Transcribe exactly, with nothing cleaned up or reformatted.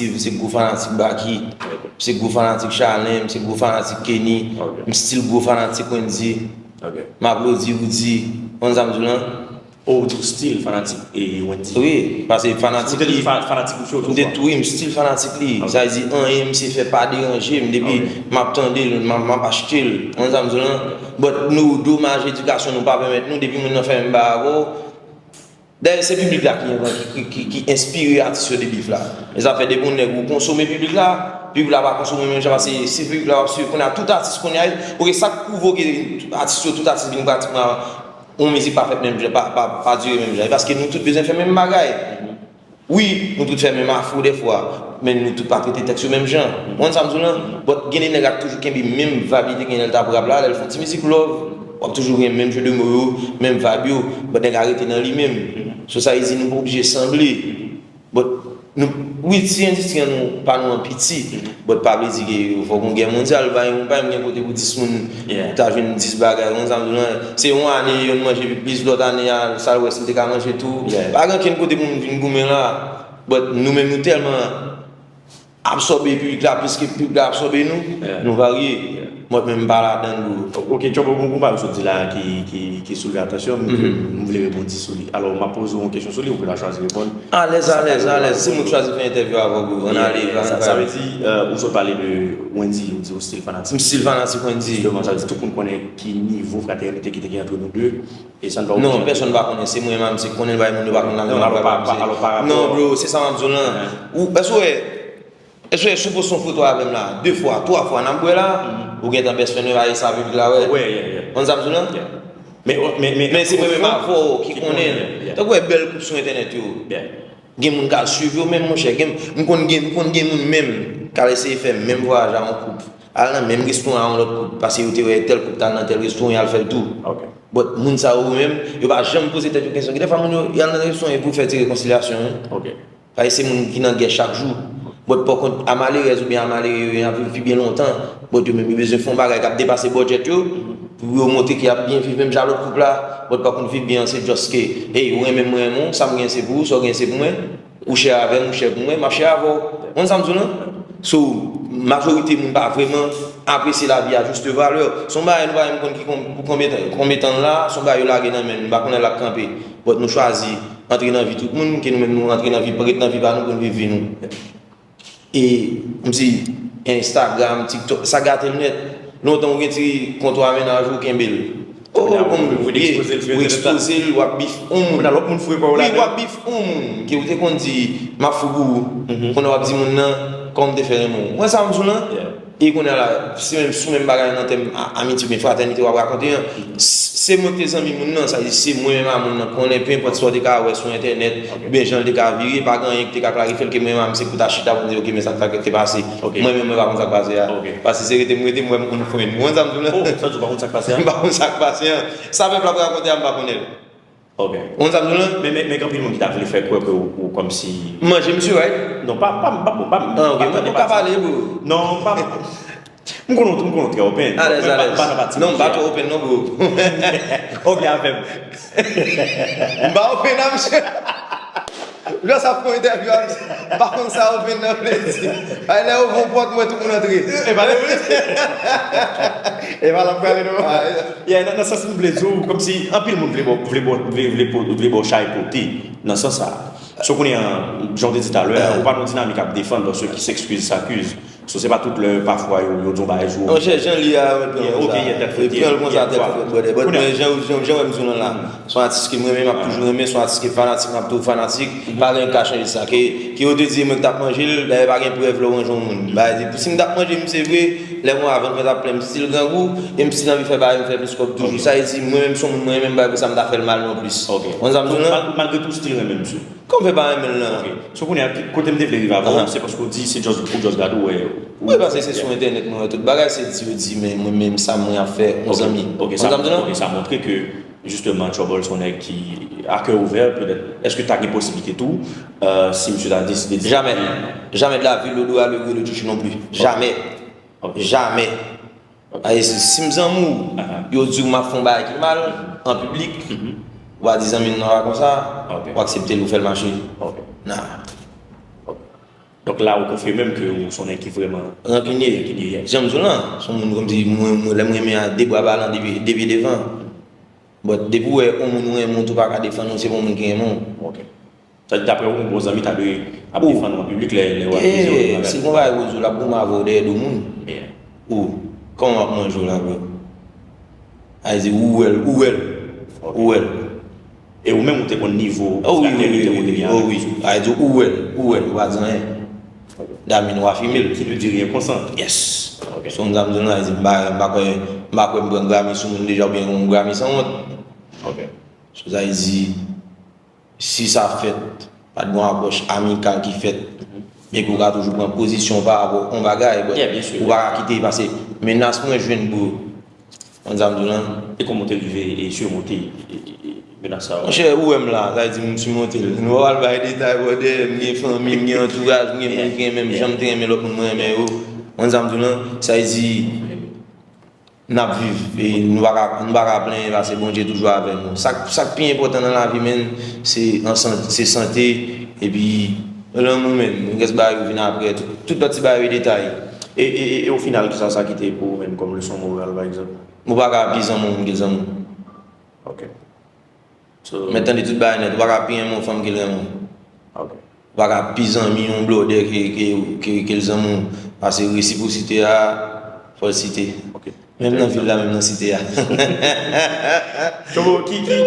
M se gwo fanatik Baky, m se gwo fanatik Chalè, m se gwo fanatik Kenny, m still gwo fanatik Wendy. M aplodi Roody, konn sa m di w lan? Oh, ou still fanatik e Wendy? Wi, paske fanatik li. Fanatik ou chou? M te tou, wi, m still fanatik li. Sa vle di, anyen misye fè pa deranje m. Depi m ap tande l, m ap achte l. Konn sa m di w lan? But nou, domaj edikasyon nou pa pèmèt nou, depi moun nan fè menm bagay avè w. Dayè, se piblik la ki, ki, ki, ki enspire atis yo de bif la. E sa fè depi yon nèg ou konsome piblik la, piblik la pa konsome menm jan, paske se piblik la w ap swiv. Kounye a, tout atis kounye a, ok, sa k pwouvoke atis yo, tout atis vin pratikman yon mizik pa fèt menm jan, pa, pa, pa dire menm jan. E paske nou tout bezwen fè menm bagay. Wi, nou tout fè menm afro dèfwa, men nou tout pa trete tèks yo menm jan. Ou konn sa m di w lan? But gen de nèg k ap toujou kenbe menm vibe li te gen lè l t ap rap la, lè l fè yon ti mizik love, w ap toujou gen menm jeu de mots yo, menm vibe yo, but nèg la rete nan li menm. So sa vle di nou pa oblije sanble. But nou, wi, ti endistri an nou, pa nou an piti, but pa vle di ke fòk yon gè mondyal, pa yon, pa yon gen kote pou dis moun ta jwenn dis bagay, ou konn sa m di w lan? Se yon ane yonn manje pi plis, lòt ane a, sa l wè si l te ka manje tou. Pa gen okenn kote pou moun vin goumen la. But nou menm nou tèlman absòbe piblik la plis ke piblik la absòbe nou, nou varye. Mwen menm m pa ladan l bro. Ok, Trouble, gon bagay ou sot di la ki, ki, ki soulve atansyon m, ke m vle rebondi sou li. Alò, m ap poze w yon kesyon sou li, ou ka chwazi reponn. Alèz, alèz, alèz. Se mwen k chwazi fè entèvyou avè w bro. Ann ale, ann ale. Sa vle di, ou sot pale de Wendy, ou di ou still fanatik. M still fanatik Wendy. Jisteman, sa vle di tout moun konnen ki nivo fratènite ki te gen antre nou de. E sa n pa oblije. Non, pèsonn pa konnen. Se mwen menm, se konnen bay moun yo pa konn la. Non, alò pa, alò pa rapò. Non bro, se sa m ap di w lan. Ou, èske w wè, èske w wè si w poste yon foto avè m la, de fwa, twa fwa, n ap bwè la, ou gentan best friend mwen, pa e sa piblik la wè. Ou konn sa m di w lan? Men, men, men, men se mwen menm avè w ki konnen l. Tankou w wè bèl koup sou entènèt yo. Gen moun k al swiv yo menm, monchè. Gen, m konn gen, m konn gen moun menm k al eseye fè menm vwayaj a yon koup. Al nan menm restoran a yon lòt koup, paske yo te wè tèl koup t al nan tèl restoran, y al fè l tou. But moun sa yo menm, yo pa janm poze tèt yo kesyon. Gen dèfwa moun yo, y al nan restoran yo pou fè ti rekonsilyasyon wi. Paske se moun ki nan gè chak jou. But pòkont, a malerèz oubyen a malere yo, y ap viv pi byen lontan. But yo menm, yo bezwen fè yon bagay k ap depase bòdjèt yo, pou yo montre ke y ap byen viv menm jan a lòt koup la. But pòkont viv byen an, se just ke, hey, ou renmen m, mwen renmen w, sa m gen se pou ou, sa w gen se pou mwen. Ou chè avè m, ou chè pou mwen, m ap chè avè w. Ou konn sa m di w lan? So, majorite moun pa vrèman apresye lavi a juste valeur. Se yon bagay nou pa menm konn ki kon-, pou konbyen tan, konbyen tan l la, se yon bagay yo lage nan men n, nou pa konn lè l ap kanpe. But nou chwazi antre nan vi tout moun, ke nou menm nou antre nan vi, ret nan vi pa nou pou n viv vi nou. E, kòmsi, Instagram, TikTok, sa gate l nèt. Lontan ou gen ti kontwa mennaj ou, kenbe l. Oh, ou ekspoze l, ou ap bif yon moun. Wi, w ap bif yon moun ke ou te konn di, m ap fou pou ou. Kounye a w ap di moun nan, kòman m te fè renmen w. Ou wè sa m di w lan? E kounye a la, se menm, sou menm bagay nan tèm a-, amitye oubyen fratènite w ap rakonte an. S-, se mwen ki te zanmi moun nan, sa vle di se mwen menm a moun nan konnen, pe enpòt sa w te ka wè sou entènèt, oubyen jan l te ka vire, pa gen anyen ki te ka klarifye l ke mwen menm a m se pou ta chita pou m di, ok, men sa k te pase. Mwen menm, mwen pa konn sa k pase a. Paske se rete m rete, m wè m konn fren. Ou konn sa m di w lan? Oh, sa w di w pa konn sa k pase a? M pa konn sa k pase an. Sa pèp la ap rakonte a, m pa konnen l. Ok. Ou konn sa m di w lan? Men, men, men gen anpil moun ki ta vle fè kwè ke ou, ou kòmsi. Manje misye, right? Non, pa, pa, pa, pa, pa. Ah, ok. Mwen pa ka pale, bro. Non, pa. M konnen, m konnen w trè open. Alèz, alèz. Non, m pa twò open non, bro. Ok, avè m. M pa open non, misye. Lè sa fè yon entèvyou a, m pa konn sa open nan vle di. Ay, lè yo ouvri yon pòt, m wè tout moun antre. E pa vre? E pa l ap prale non. Yeah, nan, nan sans m vle di w, kòmsi anpil moun vle ba w, vle ba w, vle, vle po-, vle ba w chay pote. Nan sans sa. So kounye a, jan w te di talè a, ou pa nan yon dinamik ap defann, paske qui s'excuse s'accuse. So, se pa tout lè, pafwa, yo, yo di yon bagay sou ou. Monchè, jan li a, yo pran l konsa. Yo pran l konsa, tèt frèt, brother. But mwen, jan, jan, jan w wè m di w lan la, se yon atis ke mwen menm m ap toujou renmen, se yon atis ke fanatik m ap toujou fanatik. Pa gen anyen k ka chanje sa. Ke, ke yo te di mwen ki t ap manje l, dayè pa gen prèv lè w manje yon moun. Bagay di, si m t ap manje misye vre, lè mwen a vant mwen t ap plen, m still grangou, e m still anvi fè bagay, m fè plis kòb toujou. Sa vle di, mwen menm se yon moun mwen renmen, m pa vle sa m ta fè l mal non plis. Ou konn sa m di w lan? Malgre tou, w still renmen misye. Kòman w fè pa renmen l lan? Ok. So kounye a, kote m te vle rive avè w, se paske w di se just, ou just gade, w wè. Wi, paske se sou entènèt mwen wè tout bagay, se di yo di, men mwen menm sa mwen ap fè, yon zanmi. Ok, sa, ok, sa montre ke, jisteman, Trouble se yon nèg ki a kè ouvè, petèt. Èske ta gen posiblite tou, euh, si misye ta deside di. Jamais. Jamais de la vie, Lodo a le, le Tchouchou non plus. Jamais. Jamais. Ay, si, si m zanmi w, yo di w m ap fè yon bagay ki mal, an piblik, ou pa di zanmi m nan pa konsa, ou aksepte l, ou fè l mache. Nah. Donk la, ou konfime m ke ou se yon nèg ki vrèman Rankinye. Rankinye, yeah. Jan m di w lan, se yon moun kòmsi mwen, mwen, lè m renmen a de bra balan de pye, de pye devan. But depi w wè yon moun ou renmen w tou pa ka defann ou, se pa yon moun ki renmen w. Ok. Sa di, daprè ou, yon bon zanmi ta dwe ap defann ou an piblik lè, lè w akize w de bagay. Si yon bagay pou di w, l ap goumen avè w dèyè do moun. Yeah. Ou, kòman w ap manje w la, bro? A di, ou wè l, ou wè l, ou wè l. E ou menm ou te konn nivo Oh wi, flatè wi, li te wi, monte wi, gen oh avè wi. A di, ou wè l, ou wè l, ou pa di anyen. Damin w afime l. Qui ne dit rien consent. Yes. Ok. Se yon zanmi la, a di, m pa, m pa kwè, m pa kwè m pran Grammy sou moun deja oubyen yon Grammy sanwont. Ok. So sa vle di, si sa fèt, pa t gon apwòch amikal ki fèt, byenke w ka toujou pran pozisyon pa rapò yon bagay, but Yeah, byen si. Ou pa ka kite pase menas mwen jwenn bro. Konn sa m di w lan? E kòman w te rive e simonte e, e, e, menas sa? Monchè, ou wè m la, sa vle di m simonte l. Nou pa pral bay detay, brother, m gen fanmi, m gen antouraj, m gen moun ki renmen m, jan m te renmen lòt moun mwen renmen yo. Konn sa m di w lan? Sa vle di, n ap viv, e nou pa ka, nou pa ka plenyen paske Bondye toujou avè nou. Sa, sa k pi enpòtan nan lavi, menn, se an san-, se sante, epi lanmou, menn. Rès bagay yo vin apre, tout, tout lòt ti bagay yo detay. E, e, e, e o final, kisa sa kite pou ou menm kòm leson moral, pa egzanp? Ou pa ka pi zanmi w moun ke zanmi w. Ok. So, Men tande tout bagay nèt, ou pa ka pi renmen yon fanm ke l renmen w. Ok. Ou pa ka pi zanmi yon blòdè ke, ke, ke, ke l zanmi w. Paske resipwosite a, fò l site. Ok. Menm nan vil la, menm nan site a. Tchonbo, ki, ki,